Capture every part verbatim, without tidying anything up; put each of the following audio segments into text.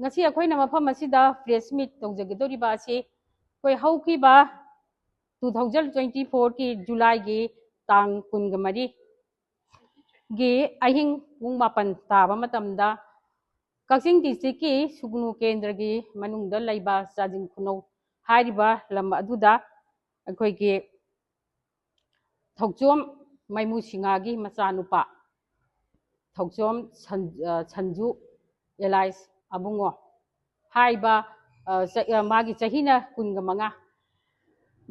ꯉꯁꯤ ꯑꯩꯈꯣꯏꯅ ꯃꯐꯝ ꯑꯁꯤꯗ press meet ꯇꯧꯖꯒꯗꯧꯔꯤꯕ ꯑꯁꯤ ꯑꯩꯈꯣꯏ ꯍꯧꯈꯤꯕ two thousand twenty fourꯒꯤ Julyꯒꯤ ꯇꯥꯡ ꯀꯨꯟꯒ ꯃꯔꯤ ꯒꯤ ꯑꯍꯤꯡ ꯄꯨꯡ ꯃꯥꯄꯟ ꯇꯥꯕ ꯃꯇꯝꯗ ꯀꯛꯆꯤꯡ districtꯀꯤ ꯁꯨꯒꯅꯨ ꯀꯦꯟꯗ꯭ꯔꯒꯤ ꯃꯅꯨꯡꯗ ꯂꯩꯕ ꯆꯥꯖꯤꯡ ꯈꯨꯅꯧ ꯍꯥꯏꯔꯤꯕ ꯂꯝ ꯑꯗꯨꯗ ꯑꯩꯈꯣꯏꯒꯤ ꯊꯧꯆꯣꯝ ꯃꯥꯏꯃꯨ ꯁꯤꯡꯍꯥꯒꯤ ꯃꯆꯥꯅꯨꯄꯥ ꯊꯧꯆꯣꯝ ꯁꯟ-, ꯑ, ꯁꯟꯖꯨ alias ꯑꯕꯨꯡꯉꯣ ꯍꯥꯏꯕ, ꯑ, ꯆ-, ꯑ, ꯃꯥꯒꯤ ꯆꯍꯤꯅ ꯀꯨꯟꯒ ꯃꯉꯥ꯫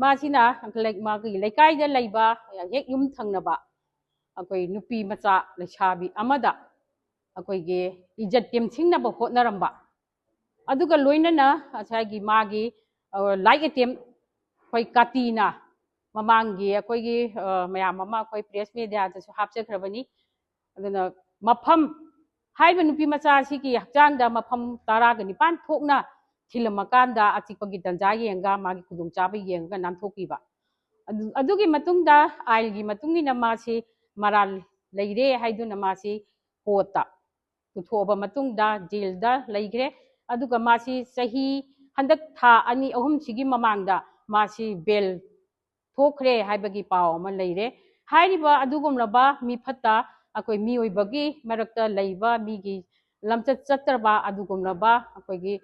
ꯃꯥꯁꯤꯅ ꯂꯩ-, ꯃꯥꯒꯤ ꯂꯩꯀꯥꯏꯗ ꯂꯩꯕ ꯍꯦꯛ ꯌꯨꯝ ꯊꯪꯅꯕ ꯑꯩꯈꯣꯏ ꯅꯨꯄꯤ ꯃꯆꯥ ꯂꯩꯁꯥꯕꯤ ꯑꯃꯗ ꯑꯩꯈꯣꯏꯒꯤ ꯏꯖꯠ ꯇꯦꯝꯁꯤꯡꯅꯕ ꯍꯣꯠꯅꯔꯝꯕ, ꯑꯗꯨꯒ ꯂꯣꯏꯅꯅ ꯉꯁꯥꯏꯒꯤ ꯃꯥꯒꯤ, ꯑ, like attempt ꯑꯩꯈꯣꯏ ꯀꯥꯇꯤꯅ ꯃꯃꯥꯡꯒꯤ ꯑꯩꯈꯣꯏꯒꯤ, ꯑ, ꯃꯌꯥꯝ ꯑꯃ ꯑꯩꯈꯣꯏ press mediaꯗꯁꯨ ꯍꯥꯞꯆꯈ꯭ꯔꯕꯅꯤ꯫ ꯑꯗꯨꯅ ꯃꯐꯝ, ꯍꯥꯏꯔꯤꯕ ꯅꯨꯄꯤ ꯃꯆꯥ ꯑꯁꯤꯒꯤ ꯍꯛꯆꯥꯡꯗ ꯃꯐꯝ ꯇꯔꯥꯒ ꯅꯤꯄꯥꯟ ꯊꯣꯛꯅ ꯊꯤꯜꯂꯝꯃꯀꯥꯟꯗ ꯑꯆꯤꯛꯄꯒꯤ ꯇꯟꯖꯥ ꯌꯦꯡꯉꯒ ꯃꯥꯒꯤ ꯈꯨꯗꯣꯡꯆꯥꯕ ꯌꯦꯡꯉꯒ ꯅꯥꯟꯊꯣꯛꯄꯤꯕ꯫ ꯑꯗꯨ, ꯑꯗꯨꯒꯤ ꯃꯇꯨꯡꯗ ꯑꯥꯏꯟꯒꯤ ꯃꯇꯨꯡ ꯏꯟꯅ ꯃꯥꯁꯤ ꯃꯔꯥꯜ ꯂꯩꯔꯦ ꯍꯥꯏꯗꯨꯅ ꯃꯥꯁꯤ courtꯇ ꯄꯨꯊꯣꯛꯑꯕ ꯃꯇꯨꯡꯗ jailꯗ ꯂꯩꯈ꯭ꯔꯦ꯫ ꯑꯗꯨꯒ ꯃꯥꯁꯤ ꯆꯍꯤ, ꯍꯟꯗꯛ ꯊꯥ ꯑꯅꯤ ꯑꯍꯨꯝꯁꯤꯒꯤ ꯃꯃꯥꯡꯗ ꯃꯥꯁꯤ bail ꯊꯣꯛꯈ꯭ꯔꯦ ꯍꯥꯏꯕꯒꯤ ꯄꯥꯎ ꯑꯃ ꯂꯩꯔꯦ꯫ ꯍꯥꯏꯔꯤꯕ ꯑꯗꯨꯒꯨꯝꯂꯕ ꯃꯤꯐꯠꯇ ꯑꯩꯈꯣꯏ ꯃꯤꯑꯣꯏꯕꯒꯤ ꯃꯔꯛꯇ ꯂꯩꯕ ꯃꯤꯒꯤ ꯂꯝꯆꯠ ꯆꯠꯇ꯭ꯔꯕ ꯑꯗꯨꯒꯨꯝꯂꯕ ꯑꯩꯈꯣꯏꯒꯤ,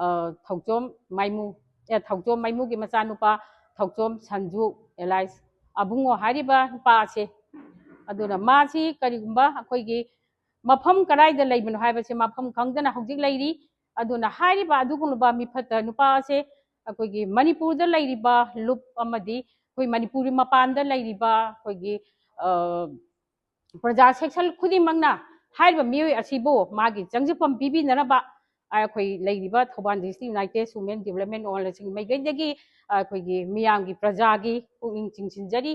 ꯑ, ꯊꯧꯆꯣꯝ ꯃꯥꯏꯃꯨ, ꯑꯦ, ꯊꯧꯆꯣꯝ ꯃꯥꯏꯃꯨꯒꯤ ꯃꯆꯥꯅꯨꯄꯥ ꯊꯧꯆꯣꯝ ꯁꯟꯖꯨ alias ꯑꯕꯨꯡꯉꯣ ꯍꯥꯏꯔꯤꯕ ꯅꯨꯄꯥ ꯑꯁꯦ, ꯑꯗꯨꯅ ꯃꯥꯁꯤ ꯀꯔꯤꯒꯨꯝꯕ ꯑꯩꯈꯣꯏꯒꯤ ꯃꯐꯝ ꯀꯗꯥꯏꯗ ꯂꯩꯕꯅꯣ ꯍꯥꯏꯕꯁꯦ ꯃꯐꯝ ꯈꯪꯗꯅ ꯍꯧꯖꯤꯛ ꯂꯩꯔꯤ꯫ ꯑꯗꯨꯅ ꯍꯥꯏꯔꯤꯕ ꯑꯗꯨꯒꯨꯝꯂꯕ ꯃꯤꯐꯠꯇ ꯅꯨꯄꯥ ꯑꯁꯦ ꯑꯩꯈꯣꯏꯒꯤ ꯃꯅꯤꯄꯨꯔꯗ ꯂꯩꯔꯤꯕ ꯂꯨꯞ ꯑꯃꯗꯤ ꯑꯩꯈꯣꯏ ꯃꯅꯤꯄꯨꯔꯒꯤ ꯃꯄꯥꯟꯗ ꯂꯩꯔꯤꯕ ꯑꯩꯈꯣꯏꯒꯤ, ꯑ, ꯄ꯭ꯔꯖꯥ section ꯈꯨꯗꯤꯡꯃꯛꯅ ꯍꯥꯏꯔꯤꯕ ꯃꯤꯑꯣꯏ ꯑꯁꯤꯕꯨ ꯃꯥꯒꯤ ꯆꯪꯖꯐꯝ ꯄꯤꯕꯤꯅꯅꯕ ꯑꯩꯈꯣꯏ ꯂꯩꯔꯤꯕ Thoubal District United Women Development Organization ꯃꯥꯏꯀꯩꯗꯒꯤ ꯑꯩꯈꯣꯏꯒꯤ ꯃꯤꯌꯥꯝꯒꯤ ꯄ꯭ꯔꯖꯥꯒꯤ ꯄꯨꯛꯅꯤꯡ ꯆꯤꯡꯁꯤꯟꯖꯔꯤ꯫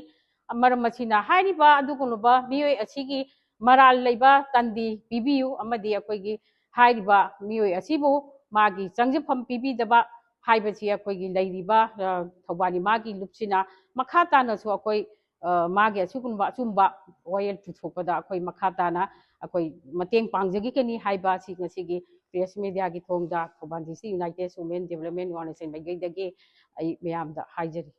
ꯃꯔꯝ ꯑꯁꯤꯅ ꯍꯥꯏꯔꯤꯕ ꯑꯗꯨꯒꯨꯝꯂꯕ ꯃꯤꯑꯣꯏ ꯑꯁꯤꯒꯤ ꯃꯔꯥꯜ ꯂꯩꯕ ꯇꯟꯗꯤ ꯄꯤꯕꯤꯌꯨ ꯑꯃꯗꯤ ꯑꯩꯈꯣꯏꯒꯤ ꯍꯥꯏꯔꯤꯕ ꯃꯤꯑꯣꯏ ꯑꯁꯤꯕꯨ ꯃꯥꯒꯤ ꯆꯪꯖꯐꯝ ꯄꯤꯕꯤꯗꯕ ꯍꯥꯏꯕꯁꯤ ꯑꯩꯈꯣꯏꯒꯤ ꯂꯩꯔꯤꯕ, ꯑ, ꯊꯧꯕꯥꯜ ꯏꯃꯥꯒꯤ ꯂꯨꯞꯁꯤꯅ ꯃꯈꯥ ꯇꯥꯅꯁꯨ ꯑꯩꯈꯣꯏ, ꯑ, ꯃꯥꯒꯤ ꯑꯁꯤꯒꯨꯝꯕ ꯑꯆꯨꯝꯕ ꯋꯥꯌꯦꯜ ꯄꯨꯊꯣꯛꯄꯗ ꯑꯩꯈꯣꯏ ꯃꯈꯥ ꯇꯥꯅ ꯑꯩꯈꯣꯏ ꯃꯇꯦꯡ ꯄꯥꯡꯖꯈꯤꯒꯅꯤ ꯍꯥꯏꯕ ꯑꯁꯤ ꯉꯁꯤꯒꯤ ꯄ꯭ꯔꯦꯁ ꯃꯦꯗꯤꯌꯥꯒꯤ ꯊꯣꯡꯗ ꯊꯧꯕꯥꯜ ꯗꯤ ꯁꯤ ꯌꯨꯅꯥꯏꯇꯦꯗ ꯋꯨꯃꯦꯟ ꯗꯤꯕꯂꯞꯃꯦꯟ ꯑꯣꯔꯒꯅꯥꯏꯖꯦꯁꯟ ꯃꯥꯏꯀꯩꯗꯒꯤ ꯑꯩ ꯃꯌꯥꯝꯗ ꯍꯥꯏꯖꯔꯤ꯫